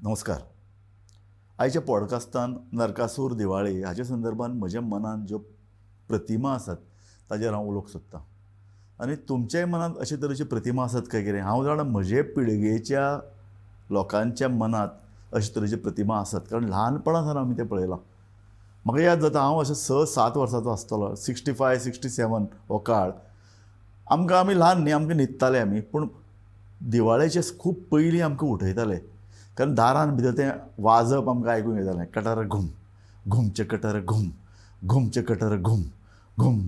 नमस्कार. आयच्या पॉडकास्टान नरकासूर दिवाळी हाच्या संदर्भात म्हज्या मनान ज्यो प्रतिमा आसात ताजेर हांव उलोवंक सोदतां. आनी तुमच्याय मनांत अशे तरेच्यो प्रतिमा आसात काय कितें हांव जाणा, म्हजे पिळगेच्या लोकांच्या मनांत अशे तरेच्यो प्रतिमा आसात, कारण ल्हानपणा सावन आमी तें पळयलां. म्हाका याद जाता, हांव अशें 6-7 वर्सांचो आसतलो, 65 67 हो काळ. आमकां, आमी ल्हान न्ही, आमकां न्हिदताले आमी, पूण दिवाळेचे खूब पयलीं आमकां उठयताले, कारण दारान भितर तें वाजप आमकां आयकूंक येतालें. कटर घुम घुमचे कटर घुम घुमचे कटर घुम घुम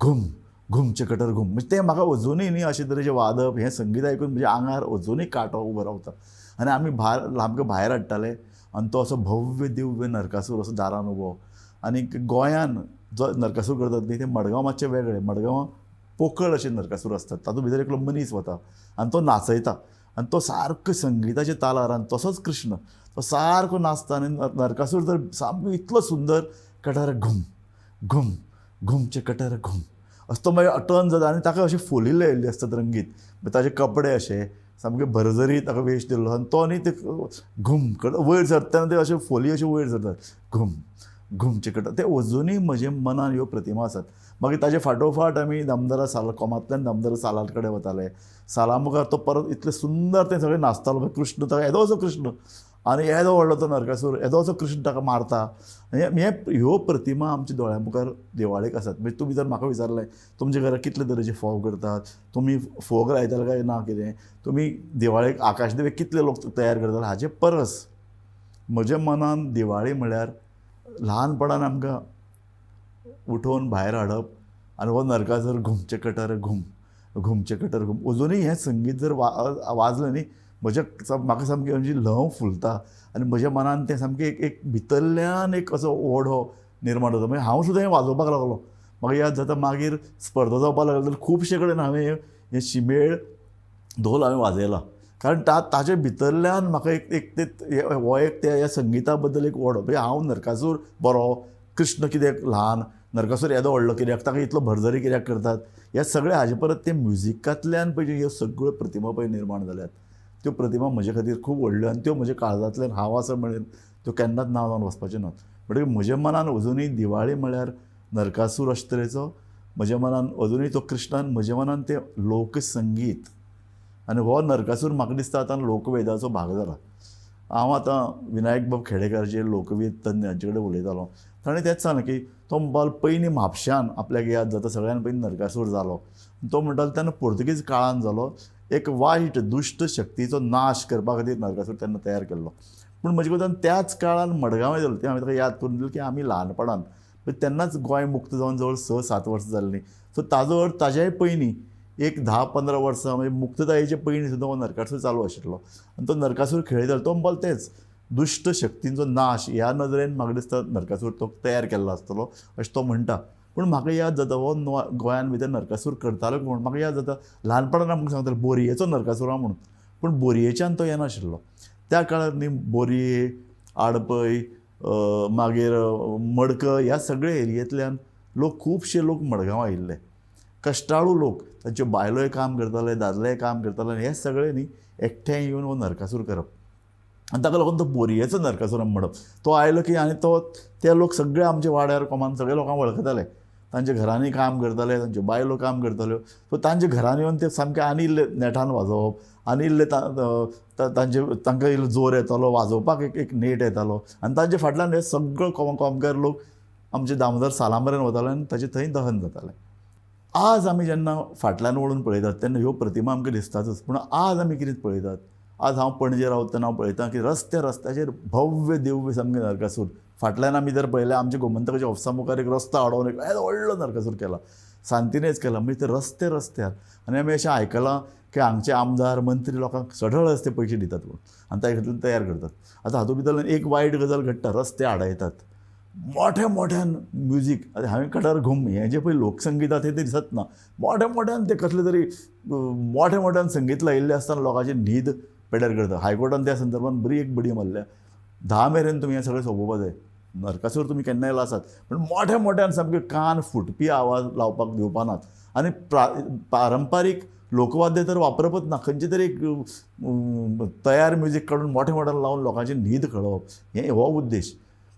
घुम घुमचे कटर घुम. म्हणजे तें म्हाका अजुनूय न्ही अशे तरेचें वादप हें संगीत आयकून म्हज्या आंगार अजुनूय कांटो उबो रावता. आनी आमी भायर, आमकां भायर हाडटाले आनी तो असो भव्य दिव्य नरकासूर असो दारान उबो. आनी गोंयान जो नरकासूर करतात न्ही, ते मडगांव मातशें वेगळें. मडगांवां पोकळ अशे नरकासूर आसतात, तातूंत भितर एकलो मनीस वता आनी तो नाचयता आनी तो सारको संगिताच्या तालार, आनी तसोच कृष्ण तो सारको नाचता. आनी नरकासूर तर सामको इतलो सुंदर, कटर घुम घुम घुमचे कटर घुम असो तो मागीर टर्न जाता. आनी ताका अशी फोली लायिल्ली आसतात रंगीत, ताजे कपडे अशे सामके भरजरी ताका वेश दिल्लो, आनी तो न्ही ते घुम वयर सरता तेन्ना ते अशे फोली अशे वयर सरतात, घुम घुमचे कटर. ते अजुनूय म्हज्या मनान ह्यो प्रतिमा आसात. मागीर ताजे फाटोफाट आमी दामदारा साला कोमांतल्यान दामदारा सालां कडेन वताले. साला मुखार तो परत इतलें सुंदर तें सगळें नाचतालो. कृष्ण ताका येदोसो कृष्ण आनी येदो व्हडलो तो नरकासूर, येदोसो कृष्ण ताका मारता. हे ह्यो प्रतिमा आमच्या दोळ्यां मुखार दिवाळेक आसात. म्हणजे तुमी जर म्हाका विचारलें तुमच्या घरांत कितले तरेचे फोव करतात, तुमी फोग लायताले काय ना कितें, तुमी दिवाळेक आकाशदिवे कितले लोक तयार करताले, हाचे परस म्हज्या मनान दिवाळी म्हळ्यार ल्हानपणान आमकां उठोवन भायर हाडप आनी हो नरकासूर घुमचे कटर घुम घुमचे कटर घुम. अजुनूय हें संगीत जर वाजलें न्ही, म्हज्या म्हाका सामकी म्हणजे ल्हंव फुलता आनी म्हज्या मनान तें सामकें एक एक भितरल्यान एक असो ओढो निर्माण जाता. मागीर हांव सुद्दां हें वाजोवपाक लागलो. म्हाका याद जाता, मागीर स्पर्धा जावपाक लागली जाल्यार खुबशे कडेन हांवें हें शिमेळ धोल हांवें वाजयला, कारण ताजे भितरल्यान म्हाका एक एक ते हो एक त्या ह्या संगिता बद्दल एक ओडो. म्हणजे हांव नरकासूर बरो, कृष्ण कित्याक ल्हान, नरकासूर येदो व्हडलो कित्याक, ताका इतलो भरजरी कित्याक करतात, ह्या सगळ्या हाजे परत ते म्युजिकांतल्यान पळय ह्यो सगळ्यो प्रतिमा पळय निर्माण जाल्यात. त्यो प्रतिमा म्हजे खातीर खूब व्हडल्यो आनी त्यो म्हज्या काळजांतल्यान हांव आसा म्हणून त्यो केन्नाच ना जावन वचपाच्यो नात. म्हणटकीर म्हज्या मनान अजुनूय दिवाळी म्हळ्यार नरकासूर अशे तरेचो, म्हज्या मनान अजुनूय तो कृष्णान, म्हज्या मनान तें लोकसंगीत. आनी हो नरकासूर म्हाका दिसता आतां लोकवेदाचो भाग जाला. हांव आतां विनायक बाब खेडेकार जे लोकवेद तज्ञ हांचे कडेन उलयतालो, ताणें तेंच सांगलें की तो म्हणपाक पयलीं म्हापश्यान आपल्याक याद जाता सगळ्यान पयलीं नरकासूर जालो. तो म्हणटालो तेन्ना पुर्तुगीज काळान जालो, एक वायट दुश्ट शक्तीचो नाश करपा खातीर नरकासूर तेन्ना तयार केल्लो. पूण म्हजे कडेन त्याच काळान मडगांवां जालो, तें हांवें ताका याद करून दिलें की आमी ल्हानपणान तेन्नाच गोंय मुक्त जावन जवळ 6-7 वर्सां जाल्लीं, सो ताजो अर्थ ताज्याय पयलीं एक 10-15 वर्सां म्हणजे मुक्ततायेचे पयलीं सुद्दां हो नरकासूर चालू आशिल्लो. आनी तो नरकासूर खेळयतालो, तो म्हणपाक तेंच दुश्ट शक्तींचो नाश ह्या नदरेन म्हाका दिसता नरकासूर तो तयार केल्लो आसतलो अशें तो म्हणटा. पूण म्हाका याद जाता हो गोंयान भितर नरकासूर करतालो कोण, म्हाका याद जाता ल्हानपणान आमकां सांगताले बोरयेचो नरकासूर म्हणून, पूण बोरयेच्यान तो येनाशिल्लो. त्या काळार न्ही बोरये, आडपय, मागीर मडकय ह्या सगळे एरियेंतल्यान लोक, खुबशे लोक मडगांव आयिल्ले, कश्टाळू लोक, तांच्यो बायलोय काम करताले, दादलेय काम करताले, हे सगळे न्ही एकठांय येवन हो नरकासूर करप. आनी ताका लागून तो बोरयेचो नरकासूर म्हणप. तो आयलो की आनी तो ते लोक सगळे आमच्या वाड्यार कोमान सगळे लोकांक वळखताले, तांच्या घरांनी काम करताले, तांच्यो बायलो काम करताल्यो. सो तांच्या घरांनी येवन ते सामके आनी इल्ले नेटान वाजोवप, आनी इल्ले तांचे तांकां इल्लो जोर येतालो वाजोवपाक, एक एक नेट येतालो. आनी तांच्या फाटल्यान हे सगळो कोमकार लोक आमचे दामोदर साला मेरेन वताले आनी ताचें थंय दहन जातालें. आज आमी जेन्ना फाटल्यान वळून पळयतात तेन्ना ह्यो प्रतिमा आमकां दिसतातच, पूण आज आमी कितें पळयतात, आज हांव पणजे रावता तेन्ना हांव पळयतां की रस्त्या रस्त्याचेर भव्य दिव्य सामकें नरकासूर. फाटल्यान आमी जर पळयल्यार आमच्या गोमंतकाच्या ऑफिसा मुखार एक रस्तो आडोवन एक येदो व्हडलो नरकासूर केला, सांतिनेज केला. म्हणजे ते रस्ते रस्त्यार. आनी आमी अशें आयकलां की हांगचे आमदार मंत्री लोकांक सढळ रस्ते पयशे दितात म्हणून आनी ताजे खातीर तयार करतात. आतां हातूंत भितर एक वायट गजाल घडटा, रस्ते आडायतात मोठ्या मोठ्यान म्युजीक. आतां हांवें कटर घुम हें जें पळय लोकसंगीत आसा तें दिसत ना, मोठ्या मोठ्यान ते कसले तरी मोठ्या मोठ्यान संगीत लायिल्लें आसतना लोकांची न्हीद पेड्यार करता. हायकोर्टान त्या संदर्भात बरी एक बडी मारल्या, 10 मेरेन तुमी हें सगळें सोंपोवपा जाय, नरकासूर तुमी केन्नाय लासात, पूण मोठ्या मोठ्यान सामके कान फुटपी आवाज लावपाक दिवपा नात. आनी पारंपारीक लोकवाद्य तर वापरपच ना, खंयचे तरी एक तयार म्युजीक काडून मोठ्या मोठ्यान लावन लोकांची न्हीद खळोवप हें हो उद्देश.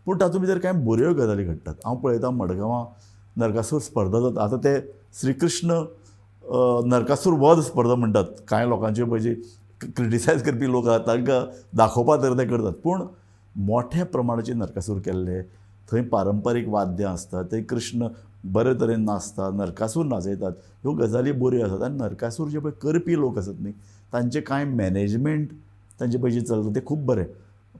पूण तातूंत भितर कांय बऱ्यो गजाली घडटात. हांव पळयतां मडगांवां नरकासूर स्पर्धा जाता. आतां ते श्रीकृष्ण नरकासूर वध स्पर्धा म्हणटात. कांय लोकांच्यो पळय जी क्रिटिसायज करपी लोक आसात तांकां दाखोवपा तर ते करतात. पूण मोठ्या प्रमाणाचेर नरकासूर केल्ले, थंय पारंपारीक वाद्यां आसतात, थंय कृष्ण बरे तरेन नाचता, नरकासूर नाचयतात, ह्यो गजाली बऱ्यो आसात. आनी नरकासूर जे पळय करपी लोक आसात न्ही, तांचे कांय मॅनेजमेंट तांचे पळय जें चलता तें खूब बरें.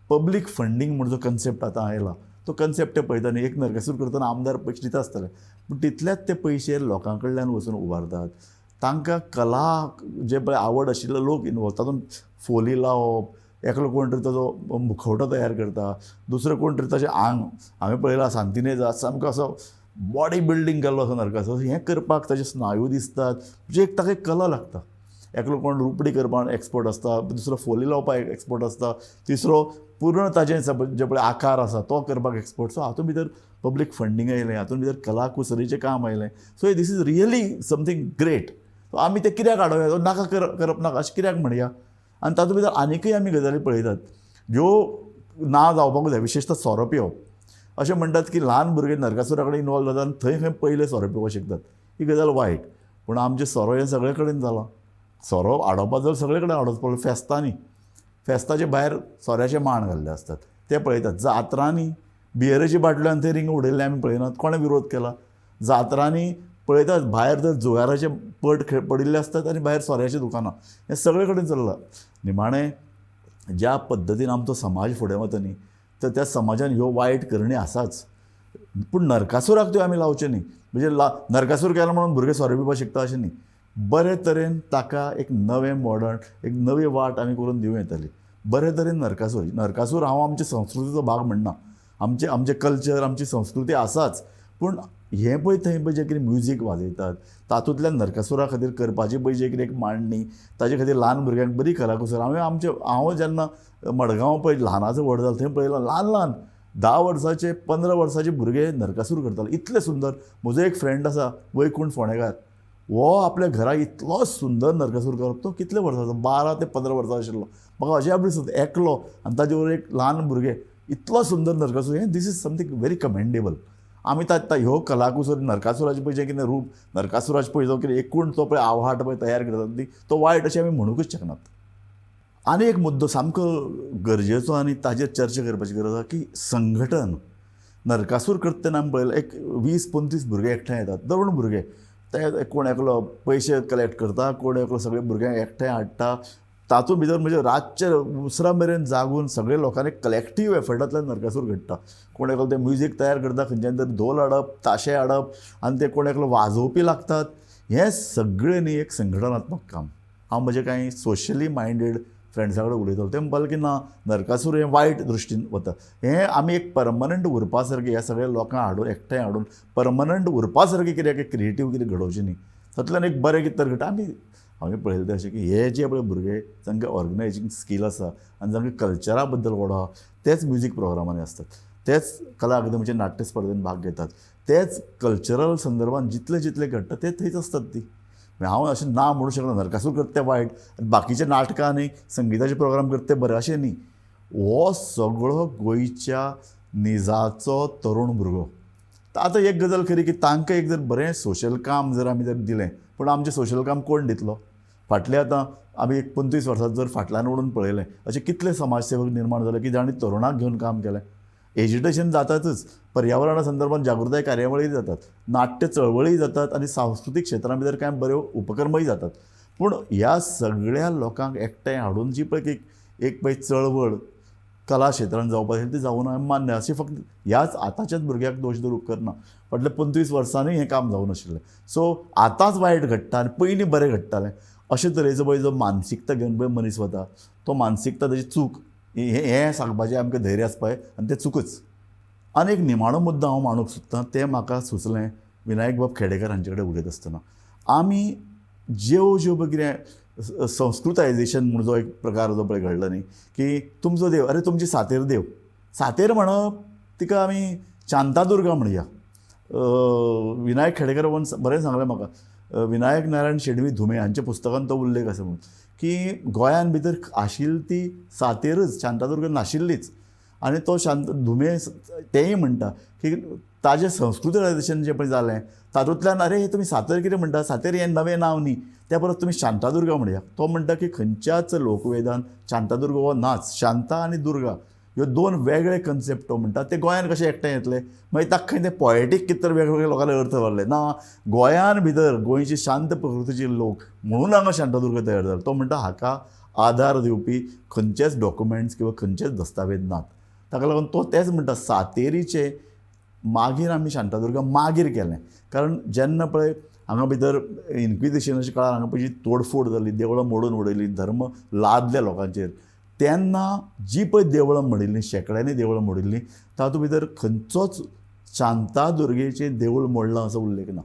पब्लीक फंडींग म्हूण जो कन्सेप्ट आतां आयला तो कन्सेप्ट ते पळयता न्ही, एक नरकासूर करतना आमदार पयशे दिता आसतले, पूण तितल्याच ते पयशे लोकां कडल्यान वचून उबारतात. तांकां कला जे पळय आवड आशिल्ले लोक इनवॉल्व, तातूंत फोली लावप, एकलो कोण तरी ताजो मुखवटो तयार करता, दुसरो कोण तरी ताजें आंग, हांवें पळयलां सांतिनेज सामको असो बॉडी बिल्डींग केल्लो असो नरकासूर, हें करपाक ताजे स्नायू दिसतात, म्हणजे एक ताका एक कला लागता. एकलो कोण रुपडी करपाक एक्सपर्ट आसता, दुसरो फोली लावपाक एक्सपर्ट आसता, तिसरो पूर्ण ताजें जे पळय आकार आसा तो करपाक एक्सपर्ट. सो हातूंत भितर पब्लीक फंडींग आयलें, हातूंत भितर कलाकुसरीचें काम आयलें. So this is really something great. So आमी तें कित्याक हाडोवया, नाका करप नाका अशें कित्याक म्हणया. आनी तातूंत भितर आनीकय आमी गजाली पळयतात ज्यो ना जावपाकूच जाय. विशेशतः सोरो पिवप. अशें म्हणटात की ल्हान भुरगे नरकासुरा कडेन इनवॉल्व जातात आनी थंय खंय पयले सोरो पिवपाक शिकतात. ही गजाल वायट. पूण आमचें सोरो हें सगळे कडेन जालां. सोरो आडोवपा जाल्यार सगळे कडेन आडोवचो पडलो. फेस्तांनी, फेस्ताचे भायर सोऱ्याचे मांड घाल्ले आसतात ते पळयतात. जात्रांनी बियराची बाटल्यो आनी थंय रिंग उडयल्ले आमी पळयनात, कोणें विरोध केला. जात्रांनी पळयतात भायर तर जुगाराचे पट पडिल्ले आसतात आनी भायर सोऱ्याची दुकानां, हें सगळे कडेन चल्लां. निमाणें ज्या पद्दतीन आमचो समाज फुडें वता न्ही, तर त्या समाजान ह्यो वायट करणी आसाच. पूण नरकासुराक त्यो आमी लावच्यो न्ही. म्हणजे नरकासूर केला म्हणून भुरगे सोरो पिवपाक शिकता अशें न्ही. बरे तरेन ताका एक नवें मॉडर्न, एक नवी वाट आमी करून दिवं येतली. बरे तरेन नरकासूर, नरकासूर हांव आमचे संस्कृतीचो भाग म्हणना, आमचें आमचें कल्चर, आमची संस्कृती आसाच. पूण हें पळय थंय पळय जें कितें म्युजीक वाजयतात तातूंतल्यान नरकासुरा खातीर करपाची पळय जें कितें एक मांडणी, ताजे खातीर ल्हान भुरग्यांक बरी कलाकुसर. हांवें आमचे हांव जेन्ना मडगांव पळय ल्हानाचो व्हड जालो थंय पळयलां ल्हान ल्हान 10 वर्साचे 15 वर्साचे भुरगे नरकासूर करताले, इतले सुंदर. म्हजो एक फ्रेंड आसा वैकुंठ फोंडेकार, हो आपल्या घरा इतलो सुंदर नरकासूर करप. तो कितले वर्साचो, 12 ते 15 वर्सां आशिल्लो. म्हाका अजाप दिसता एकलो आनी ताजे बरोबर एक ल्हान भुरगें, इतलो सुंदर नरकासूर. हें this is something very commendable. आमी ह्यो कलाकुसर नरकासुराचें पळय जें कितें रूप, नरकासुराचें पळय जो कितें एकूण तो पळय आव्हाट पळय तयार करतात ती, तो वायट अशें आमी म्हणूंकच शकनात. आनी एक मुद्दो सामको गरजेचो आनी ताजेर चर्चा करपाची गरज आसा की संघटन. नरकासूर करता तेन्ना आमी पळयलें एक 20-25 भुरगे एकठांय येतात, तरुण भुरगे. ते कोण एकलो पयशे कलेक्ट करता, कोण एकलो सगळे भुरग्यांक एकठांय हाडटा. तातूंत भितर म्हणजे रातचे उसरां मेरेन जागून सगळे लोकांनी कलेक्टीव एफर्टांतल्यान नरकासूर घडटा. कोण एकलो ते म्युजीक तयार करता, खंयच्यान तरी धोल हाडप, ताशे हाडप, आनी ते कोण एकलो वाजोवपी लागतात. हें सगळें न्ही एक संघटनात्मक काम. हांव म्हजे कांय सोशली मायंडेड फ्रेंड्सां कडेन उलयतालो, ते म्हणपाक की ना, नरकासूर हें वायट दृश्टीन वता, हें आमी एक परमनंट उरपा सारकें ह्या सगळ्या लोकांक हाडून एकठांय हाडून परमनंट उरपा सारकें कितें क्रिएटीव कितें घडोवचें न्ही, तातूंतल्यान एक बरें कितें तर घडटा. आमी हांवें पळयलें तें अशें की हे जे पळय भुरगे जांकां ऑर्गनायजींग स्कील आसा आनी जांकां कल्चरा बद्दल ओड आहा, तेच म्युजीक प्रोग्रामांनी आसतात, तेच कला अकादमीच्या नाट्य स्पर्धेन भाग घेतात, तेच कल्चरल संदर्भान जितले जितले घडटा ते थंयच आसतात. ती हांव अशें ना म्हणूं शकना नरकासूर करता तें वायट आनी बाकीचे नाटकां आनी संगिताचे प्रोग्राम करता ते बरें, अशें न्ही. हो सगळो गोंयच्या निजाचो तरुण भुरगो. आतां एक गजाल खरी की तांकां एक जर बरें सोशल काम जर आमी जर दिलें, पूण आमचें सोशल काम कोण दितलो? फाटलें आतां आमी एक 25 वर्सां जर फाटल्यान ओडून पळयलें, अशे कितले समाजसेवक निर्माण जाले की जांणी तरुणाक घेवन काम केलें. एजिटेशन जातातच, पर्यावरणा संदर्भात जागृताय कार्यावळी जातात, नाट्य चळवळी जातात आनी सांस्कृतीक क्षेत्रां भितर कांय बऱ्यो उपक्रमय जातात. पूण ह्या सगळ्या लोकांक एकठांय हाडून जी पळय एक पळय चळवळ कला क्षेत्रान जावपाक जाय ती जावना, मान्य. अशें फक्त ह्याच आतांच्याच भुरग्याक दोश धरूंक करना, फाटल्या 25 वर्सांनी हें काम जावं नाशिल्लें. सो आतांच वायट घडटा आनी पयलीं बरें घडटालें अशे तरेचो पळय जो मानसिकता घेवन पळय मनीस वता, तो मानसिकता ताजी चूक हें सांगपाचें आमकां धैर्य आसपाक जाय आनी तें चुकच. आनी एक निमाणो मुद्दो हांव मांडूंक सोदतां, तें म्हाका सुचलें विनायक बाब खेडेकर हांचे कडेन उलयता आसतना. आमी ज्यो ज्यो पळय कितें संस्कृतायजेशन म्हूण जो एक प्रकार जो पळय घडलो न्ही, की तुमचो देव, अरे तुमची सातेर देव, सातेर म्हणप तिका आमी शांतादुर्गा म्हणया. विनायक खेडेकर बरें सांगलें म्हाका, विनायक नारायण शेणवी धुमे हांच्या पुस्तकांत तो उल्लेख आसा म्हणून की गोंयान भितर आशिल्ली ती सातेरच, शांतादुर्गा नाशिल्लीच. आनी तो शांत धुमे तेंय म्हणटा की ताजें संस्कृतायजेशन जें पळय जालें तातूंतल्यान अरे तुमी सातेर कितें म्हणटा, सातेर हें नवें नांव न्ही, त्या परस तुमी शांतादुर्गा म्हणया. तो म्हणटा की खंयच्याच लोकवेदान शांतादुर्गा हो नाच, शांता आनी दुर्गा ह्यो दोन वेगळे कन्सेप्ट तो म्हणटा ते गोंयान कशें एकठांय येतले. मागीर ताका खंय ते पॉएटीक कितें तर वेगवेगळे लोकांले अर्थ भरले ना, गोंयान भितर गोंयची शांत प्रकृतीची लोक म्हणून हांगा शांतादुर्गा तयार जालो. तो म्हणटा हाका आधार दिवपी खंयचेच डॉक्युमेंट्स किंवा खंयचेच दस्तावेज नात. ताका लागून तो तेच म्हणटा सातेरीचे मागीर आमी शांतादुर्गा मागीर केलें. कारण जेन्ना पळय हांगा भितर इन्क्विजिशनाच्या काळार हांगा पळय जी तोडफोड जाली, देवळां मोडून उडयलीं, धर्म लादले लोकांचेर, तेन्ना जी पळय देवळां मोडिल्लीं, शेंकड्यांनी देवळां मोडिल्लीं, तातूंत भितर खंयचोच शांतादुर्गेचें देवूळ मोडलां असो उल्लेख ना.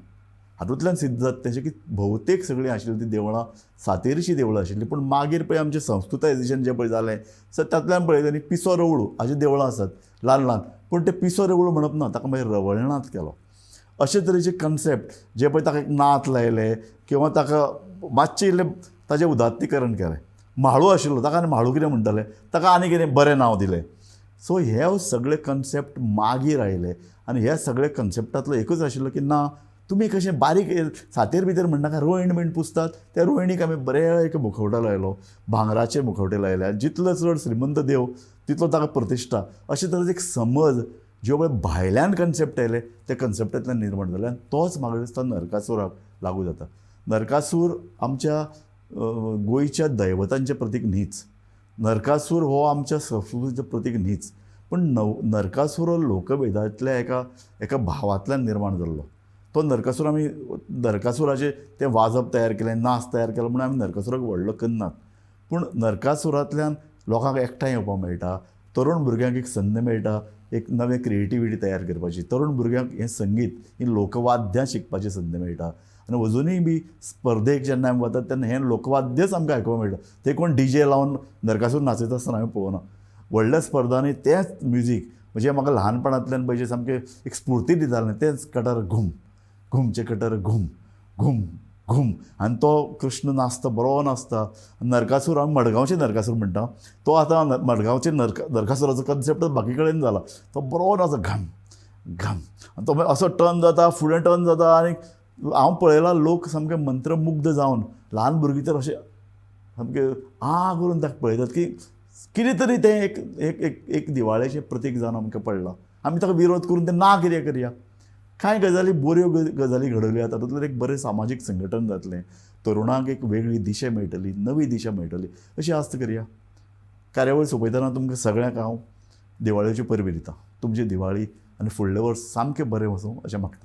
हातूंतल्यान सिद्ध जाता तेजें की भोवतेक सगळीं आशिल्लीं तीं देवळां सातेरीचीं देवळां आशिल्लीं. पूण मागीर पळय आमचें संस्कृतायजेशन जें पळय जालें सो तातूंतल्यान पळय आनी पिसो रवळू हाजीं देवळां आसात ल्हान ल्हान, पूण ते पिसो रवळू म्हणप ना, ताका मागीर रवळनाथ केलो. अशे तरेचे कन्सेप्ट जे पळय ताका एक नाथ लायले किंवा ताका मातशें इल्लें ताजें उदात्तीकरण केलें. म्हाळू आशिल्लो ताका आनी म्हाळू कितें म्हणटाले, ताका आनी कितें बरें नांव दिलें. सो हे सगळे कन्सेप्ट मागीर आयले आनी ह्या सगळे कन्सेप्टांतलो एकूच आशिल्लो की ना तुमी कशें बारीक सातेर भितर म्हणनाका रोयण बीण पुजतात, त्या रोयणीक आमी बरे एक मुखवटो लायलो, भांगराचे मुखवटे लायले, जितलो चड श्रीमंत देव तितलो ताका प्रतिश्ठा, अशे तरेचे एक समज ज्यो पळय भायल्यान कन्सेप्ट आयले त्या कन्सेप्टांतल्यान निर्माण जाले आनी तोच म्हाका दिसता नरकासुराक लागू जाता. नरकासूर आमच्या गोंयच्या दैवतांचें प्रतीक न्हीच, नरकासूर हो आमच्या संस्कृतीचें प्रतीक न्हीच, पूण नरकासूर हो लोकवेदांतल्या एका एका भावांतल्यान निर्माण जाल्लो. तो नरकासूर आमी नरकासुराचें तें वाजप तयार केलें, नाच तयार केलो म्हणून आमी नरकासुराक व्हडलो करनात, पूण नरकासुरांतल्यान लोकांक एकठांय येवपाक मेळटा, तरुण भुरग्यांक एक संद मेळटा एक नवें क्रिएटिविटी तयार करपाची, तरुण भुरग्यांक हें संगीत ही लोकवाद्यां शिकपाची संद मेळटा. आनी अजुनूय बी स्पर्धेक जेन्ना आमी वतात तेन्ना हें लोकवाद्यच आमकां आयकूंक मेळटा. ते कोण डी जे लावन नरकासूर नाचयता आसतना हांवें पळोवना. व्हडल्या स्पर्धांनी तेंच म्युजीक म्हणजे म्हाका ल्हानपणांतल्यान पळय सामकें एक स्फुर्ती दितालें, तेंच कटर घूम घुमचे कटर घूम घूम घूम, आनी तो कृष्ण नाचता, बरो नाचता. नरकासूर हांव मडगांवचे नरकासूर म्हणटा, तो आतां मडगांवचे नरकासुराचो कन्सेप्ट बाकी कडेन जाला. तो बरो नाचता घम घम, आनी तो असो टर्न जाता, फुडें टर्न जाता आनी हांव पळयलां लोक सामके मंत्रमुग्ध जावन, ल्हान भुरगीं तर अशें सामकें आ करून ताका पळयतात की कितें तरी तें एक एक एक एक दिवाळेचें प्रतीक जावन आमकां पडलां. आमी ताका विरोध करून तें ना कितें करया. कांय गजाली बऱ्यो गजाली घडोवया, तातूंतल्यान एक बरें सामाजीक संघटन जातलें, तरुणांक एक वेगळी दिशा मेळटली, नवी दिशा मेळटली, अशी आस्त करया. कार्यावळ सोंपयतना तुमकां सगळ्यांक हांव दिवाळेच्यो परबी दितां. तुमची दिवाळी आनी फुडलें वर्स सामकें बरें वचूं अशें मागता.